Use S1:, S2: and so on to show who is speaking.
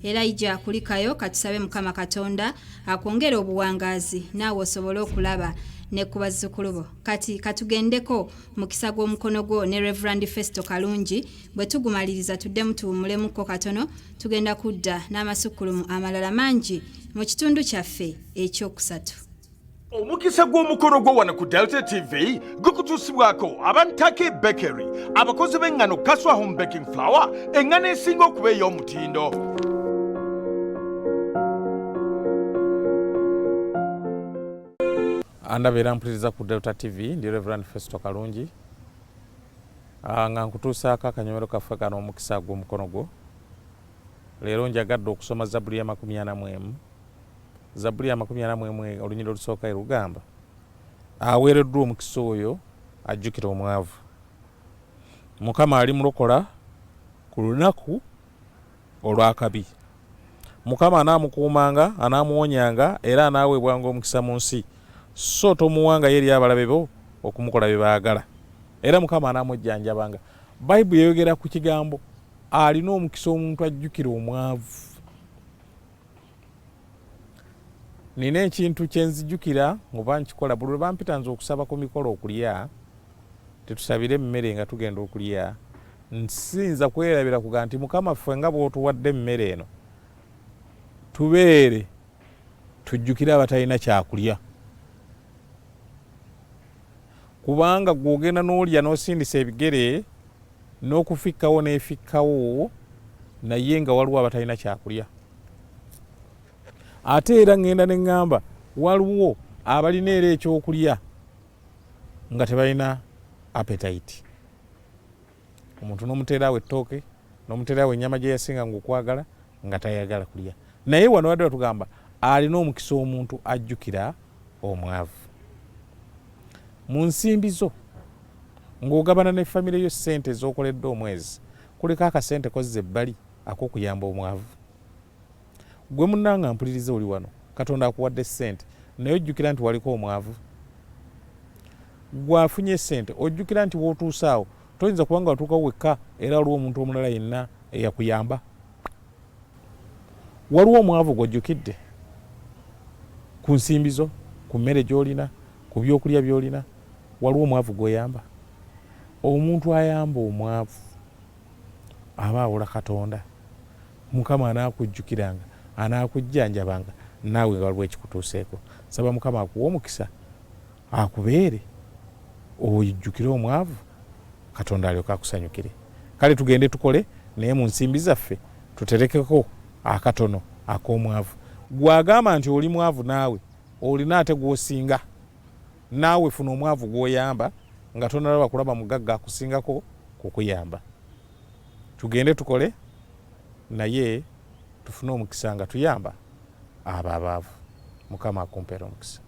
S1: Elijah kulikayo, katusabe Mukama Katonda akwongere obuwangaazi naawe osobole okulaba ne ku bazzukulu bo. Kati katugendeko mukisa gw'omukono gwo ne Reverand Festo Kalungi. Bwe tugumaliriza tuddemu tuwummulemukko katono, tugenda kudda n'amasukkulumu amalala mangi mu kitundu kyaffe ekyokusatu.
S2: Omukisa gw'omukono gwo wano ku Delta TV gukutuusibwako aba Ntake Bakery, abakozi b'eŋŋano Kaswa Home Baking Flour, eŋŋano esinga okuba ey'omutindo.
S3: Andaba era mpuliriza ku Delta TV, ndi Reverend Festo Kalungi. Nga nkutuusaako akanyomero kaffe kano omukisa gw'omukono gwo. Leero njagadde okusoma Zabbuli ya 41. Zabbuli ya 41 olunyiriri olusooka erugamba, aweereddwa omukisa oyo ajjukira omwavu. Mukama alimulokola ku lunaku olw'akabi. Mukama anaamukuumanga, anaamuwonyanga, era anaaweebwanga omukisa mu nsi. So tomuwangayo eri abalabe bo okumukola bye baagala. Era Mukama anaamujjanjabanga. Bayibuli eyogera ku kigambo alina omukisa omuntu ajjukira omwavu. Nina ekintu kye nzijukira oba nkikola buli lwe bampita nze okusaba ku mikolo okulya, tetusabire emmere nga tugenda okulya, nsiyinza kwerabira kugamba nti Mukama ffe nga bw'otuwadde emmere eno tubeere tujjukire abatalina kyakulya, kubanga gwe ogenda n'olya n'osindisa ebigere n'okufikkawo n'efikkawo naye nga waliwo abatalina kyakulya. Ate era ŋŋenda ne ŋŋamba waliwo abalina era ekyokulya nga tebalina appetite. Omuntu n'omuteeraawo ettooke, n'omuteeraawo ennyama gye yasinganga okwagala nga tayagala kulya. Naye wano badde batugamba alina omukisa omuntu ajjukira omwavu. Mu nsimbi zo ng'ogabana ne famire yo ssente z'okoledde omwezi, kuliko akasente kozza ebbali ak'okuyamba omwavu. Gwe munnange ampuliriza oli wano, Katonda akuwadde ssente naye ojjukira nti waliko omwavu? Gwe afunye ssente ojjukira nti w'otuuse awo toyinza kuba nga watuukawo wekka era waliwo omuntu omulala yenna eyakuyamba? Waliwo omwavu gw'ojjukidde ku nsimbi zo, ku mmere gy'olina, ku byokulya by'olina? Waliwo omwavu gw'oyamba? Omuntu ayamba omwavu aba awola Katonda. Mukama anaakujjukiranga, anaakujjanjabanga naawe nga waliwo ekikutuuseeko. Nsaba Mukama akuwe omukisa, akubeere, ojjukire omwavu, Katonda alyoke akusanyukire. Kale tugende tukole, naye mu nsimbi zaffe tuterekeko akatono ak'omwavu. Ggwe agamba nti oli mwavu naawe olina ate gw'osinga. Naawe funa omwavu gw'oyamba nga tonalaba kulaba mugagga akusingako kukuyamba. Tugende tukole naye tufune omukisa nga tuyamba abo abaavu. Mukama akumpeere omukisa.